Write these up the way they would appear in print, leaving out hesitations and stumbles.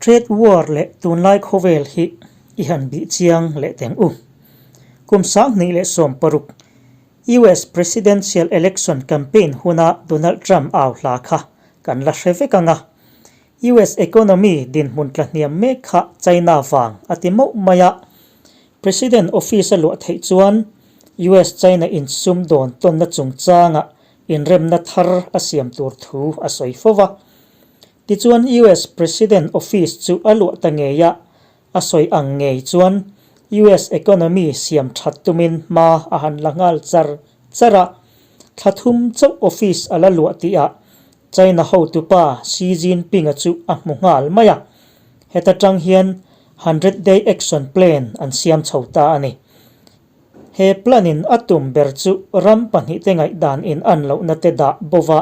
Trade war leh tunlai khawvel hi i han bih chiang leh teng u. Kum 2016 US Presidential Election campaign huna Donald Trump au hla kha kan la hre vek ang a. US economy dinhmun tlahniam mek kha China vang a ti mauh mai a. President office a luah theih chuan US-China insumdawn tawnna chungchangah inremna thar a siam tur thu a sawi fo va. Tichuan US President office chu a luah ta ngei a, a sawi ang ngei chuan US economy siam that tumin hma a han la nghal char char a. Thla thum chauh office a la luah tihah China hotupa Xi Jinping-a chu a hmu nghal mai a. Heta tang hian Hundred Day Action Plan an siam chho ta a ni. He plan in a tum ber chu ram pahnihte ngaihdan in an lohna te dah bova,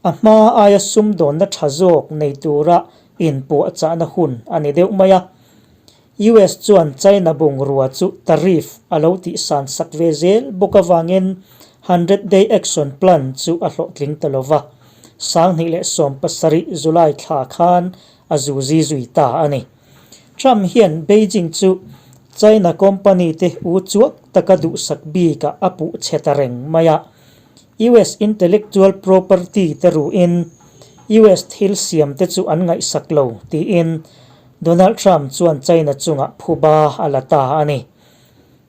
a hma aia sumdawnna tha zawk nei tura inpuahchahna hun a ni deuh mai a. US chuan China bungrua chu tariff a lo tihsan sak ve zel bawk avangin Hundred Day Action Plan chu a hlawhtling ta lova, 2017 July thla khan a zuzi zui ta a ni. Trump hian Beijing chu China company te u chuak taka duhsak bikah a puh chhe ta reng mai a. US intellectual property te ruhin US thil siam te chu an ngaihsak lo tiin Donald Trump chuan China chungah phuba a la ta a ni.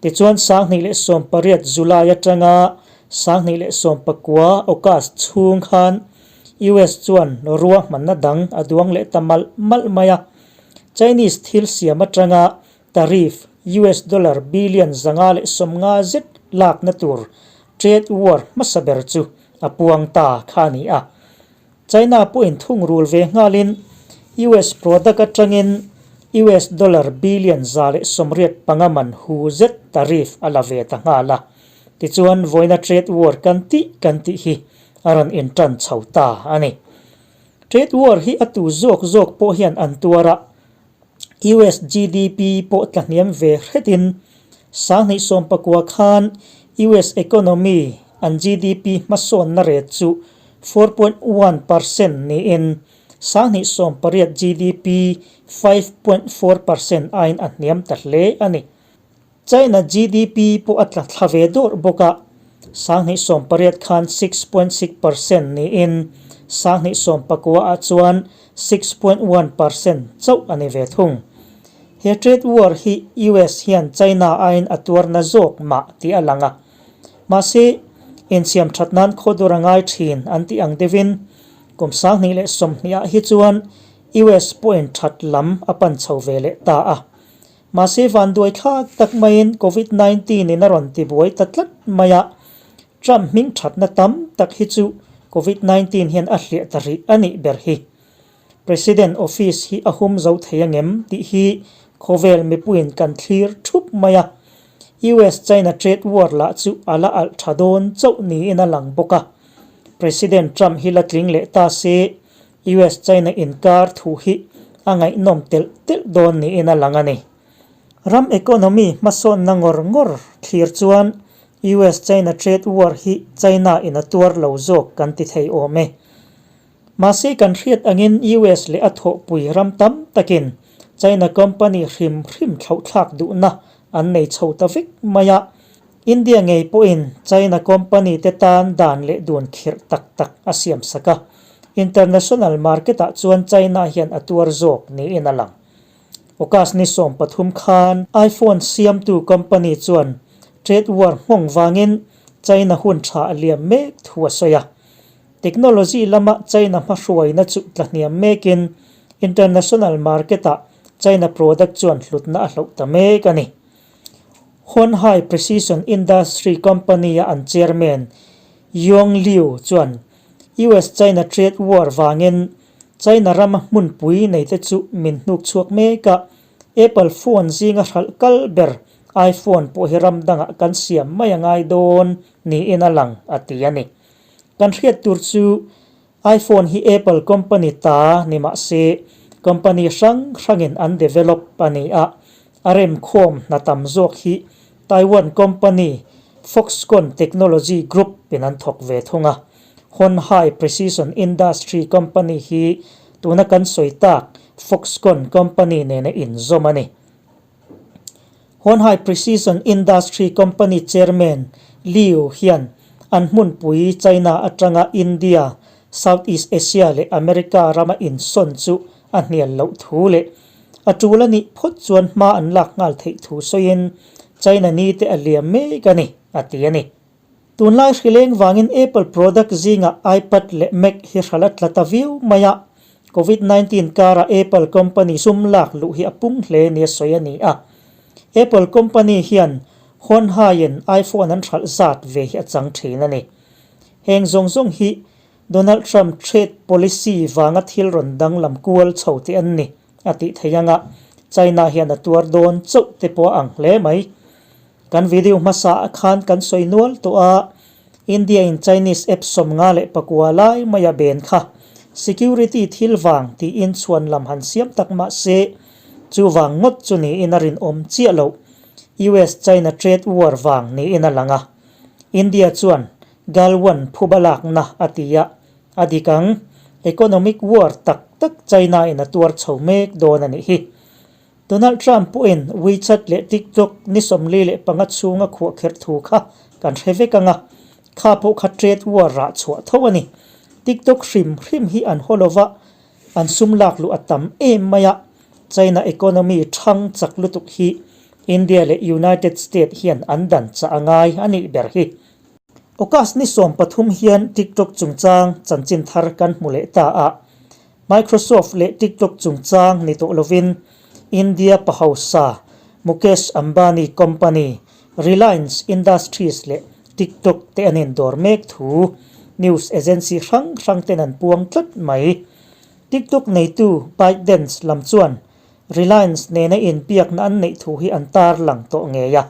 Tichuan 2018 July atanga 2019 August chhung khan US chuan ruahmanna dang a duang leh ta malh malh mai a. Chinese thil siam atanga tariff US dollar billion 150 zet lakna tur trade war hmasa ber chu a puang ta kha a ni a. China pawhin thungrul ve nghalin US product atangin US dollar billion 185 man hu zet tariff a la ve ta nghal a. Tichuan vawiina trade war kan tih kan tih hi a rawn intan chho ta a ni. Trade war hi a tu zawk zawk pawh hian an tuar a, US GDP pawh tlahniam ve hretin 2019 khan US economy an GDP hmasawnna rate chu 4.1% niin 2018 GDP 5.4% aiin a hniam ta hle a ni. China GDP pawh a tla thla ve dawrh bawk a, 2018 khan 6.6% niin 2019 ah chuan 6.1% chauh a ni ve thung. He trade war hi US hian China aiin a tuarna zawk mah tih a lang a. Mahse, insiam that nan khawdur a ngai thin an tih ang deuhin kum 2020 ah hi chuan US pawhin that lam a pan chho ve leh ta a. Mahse vanduai thlak tak maiin Covid 19 in a rawn ti buai ta tlat mai a, Trump hming thatna tam tak hi chu Covid 19 hian a hliah ta rih a nih ber hi. President office hi a hum zo thei angem tih hi khawvel mipuiin kan thlir thup mai a, US China trade war lah chu a la alh tha dawn chauh niin a lang bawk a. President Trump hi la tling leh ta se US-China inkar thu hi a ngaihnawm telh telh dawn niin a lang a ni. Ram economy hmasawnna ngawr ngawr thlir chuan US-China trade war hi China in a tuar lo zawk kan ti thei awm e. Mahse kan hriat angin US leh a thawhpui ram tam takin China company hrim hrim thlauhthlak duhna an nei chho ta vek mai a. India ngei pawhin China company te tan dan leh dun khirh tak tak a siam sak a, international market ah chuan China hian a tuar zawk niin a lang. August ni 13 khan iPhone siamtu company chuan trade war nghawng vangin China hun tha a liam mek thu a sawi a. Technology lama China hmahruaina chu tlahniam mekin international market ah China product chuan hlutna a hloh ta mek a ni. Hon Hai Precision Industry Company-a an chairman Yong Liu chuan US-China trade war vangin China rama hmunpui neite chu min hnuk chhuak mek a, Apple phone zinga hralh kal ber iPhone pawh hi ram dangah kan siam mai a ngai dawn niin a lang, a ti a ni. Kan hriat tur chu iPhone hi Apple company ta ni mah se company hrang hrangin an develop a ni a, a remkhawm hna tam zawk hi Taiwan company Foxconn Technology Group in an thawk ve thung a. Hon Hai Precision Industry company hi tuna kan sawi tak Foxconn company nena inzawm a ni. Hon Hai Precision Industry Company chairman Liu hian an hmunpui China atanga India, Southeast Asia leh America rama insawn chu a hnial loh thu leh a tul a nih phawt chuan hma an lak nghal theih thu sawiin China ni te a liam mek a ni, a ti a ni. Tunlai hrileng vangin Apple product zingah iPad leh Mac hi hral a tla ta viau mai a, Covid 19 karah Apple company sum lak luh hi a pung hle nia sawi a ni a. Apple company hian Hawn haiin iPhone an hralh zat ve hi a chang thin a ni. Heng zawng zawng hi Donald Trump trade policy vanga thil rawn danglam kual chho te an ni a tih theih anga China hian a tuar dawn chauh te pawh a ang hle mai. Kan video hmasa ah khan kan sawi nual tawh a, India in Chinese app 54 lai mai a ben kha security thil vang tiin chhuan lam han siam tak mah se, chu vang ngawt chu niin a rinawm chiah loh. US China trade war vang niin a lang a. India chuan Galwan phuba lakna a ti a, a dik ang. Economic war tak tak China in a tuar chho mek dawn a nih hi. Donald Trump pawhin WeChat leh TikTok ni 45 chhunga khuah kherh thu kha kan hre vek ang a, kha pawh kha trade war rah chhuah tho a ni. TikTok hrim hrim hi an haw lova, an sum lak luh a tam em mai a, China economy thang chak lutuk hi India leh United State hian an dan chah a ngai a nih ber hi. August ni 13 hian TikTok chungchang chanchin thar kan hmu leh ta a, Microsoft leh TikTok chungchang ni tawh lovin India pahausa Mukesh Ambani company Reliance Industries leh TikTok te an indawr mek thu news agency hrang hrang ten an puang tlat mai. TikTok neitu ByteDance lam chuan Reliance nena inbiakna an neih thu hi an tarlang tawh ngei a,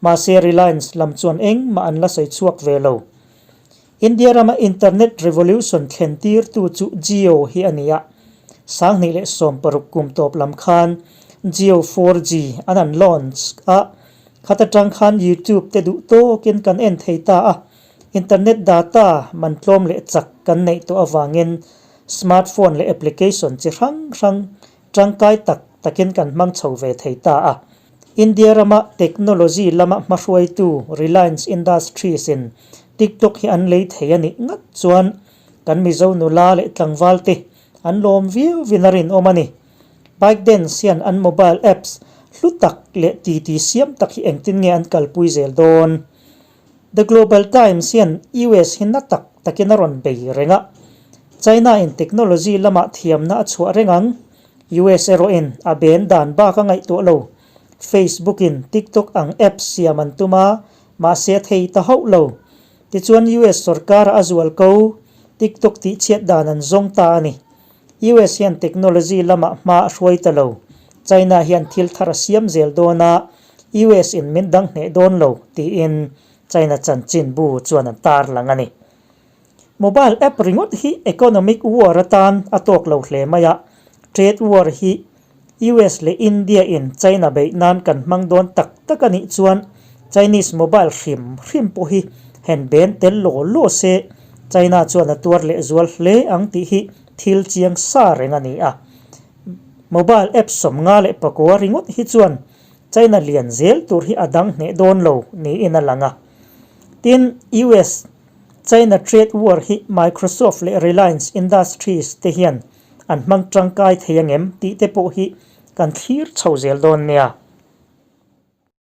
mahse Reliance lam chuan engmah an la sawi chhuak ve lo. India rama internet revolution thlen tirtu chu Jio hi a ni a, 2016 kum tawp lam khan Jio 4G an an launch a, khat atang khan YouTube te duh tawkin kan en thei ta a, internet data man tlawm leh chak kan neih tawh avangin smartphone leh application chi hrang hrang tangkai tak takin kan hmang chho ve thei ta a. India rama technology lama hmahruaitu Reliance Industries in TikTok hi an lei thei a nih ngat chuan kan Mizo nula leh tlangval te an lawm viau vin a rinawm a ni. ByteDance hian an mobile apps hlu tak leh titi siam tak hi engtin nge an kalpui zel dawn? The Global Times hian US hi na tak takin a rawn bei reng a, China in technology lamah thiamna a chhuah reng ang. US erawhin a ben dan bak a ngaihtuah lo. Facebook in TikTok ang apps siam an tum a, mahse a thei ta hauh lo. Tichuan US sorkara a zual ko, TikTok tihchhiat dan an zawng ta a ni. US hian technology lamah hma a hruai ta lo. China hian thil thar a siam zel dawn a, US in min dang hneh dawn lo, tiin China chanchinbu chuan an tarlang a ni. Mobile app ringawt hi economic war atan a tawk lo hle mai a, trade war hi US leh India in China beih nan kan hmang dawn tak tak a nih chuan Chinese mobile hrim hrim pawh hi hen ben tel law law se China chuan a tuar leh zual hle ang tih hi thil chiang sa reng a ni a. Mobile app 59 ringawt hi chuan China lian zel tur hi a dang hneh dawn lo niin a lang a. Tin, US China trade war hi Microsoft leh Reliance Industries te hian an hmang tangkai thei angem tih te pawh hi kan thlir chho zel dawn nia.